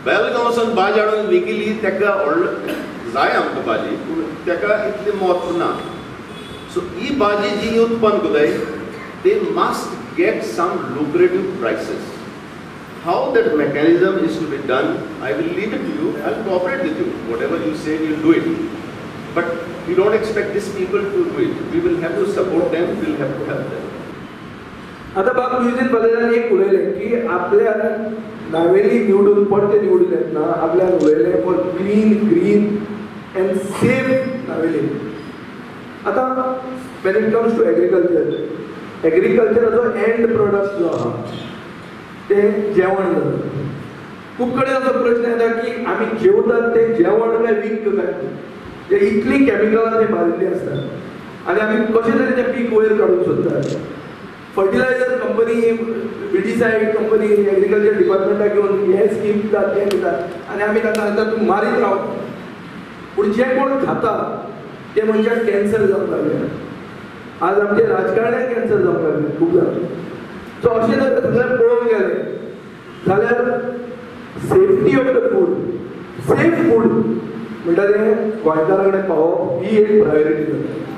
बेलगांवसान भाजी हाडून विकिली ताका व्हडलो जाय आमकां भाजी, पूण ताका इतलें म्हत्व ना. सो ही भाजी जी उत्पन्न करताय they must get some lucrative prices. How that mechanism is to be done, I will leave it to you. I will cooperate with you. Whatever you say, we will do it. But we don't expect these people to do it. We will have to support them, we will have to help them. आता बाब तुझीन बदलान एक उलयलें की आपल्या नावेली निवडून परते निवडून येतना आपल्यान उलयलें for clean, green and safe Navelim. आतां when it comes to agriculture, एग्रीकल्चराचो and product जो आहा तें जेवण जाता. खूब कडेन असो प्रश्न येता की आमी जेवतात तें जेवण काय वीख काय, ते इतलीं कॅमिकलां थंय मारिल्लीं आसतात आनी आमी कशें तरी तें पीक वयर काडूंक सोदतात. फर्टिलायझर कंपनी, विडीसायड कंपनी, एग्रीकल्चर डिपार्टमेंटाक घेवन हे स्कीम दितात तें दितात आनी आमी तांकां सांगतात तूं मारीत राव, पूण जें कोण खाता ते मनशाक कॅन्सर जावंक लागले. आज आमचे राजकारण्याक कॅन्सर जावंक लागले खूब जाण. सो अशें जर सगळें पळोवंक गेलें जाल्यार safety of the food, safe food म्हणटा तें गोंयकारां कडेन पावप ही एक प्रायोरिटी जाता.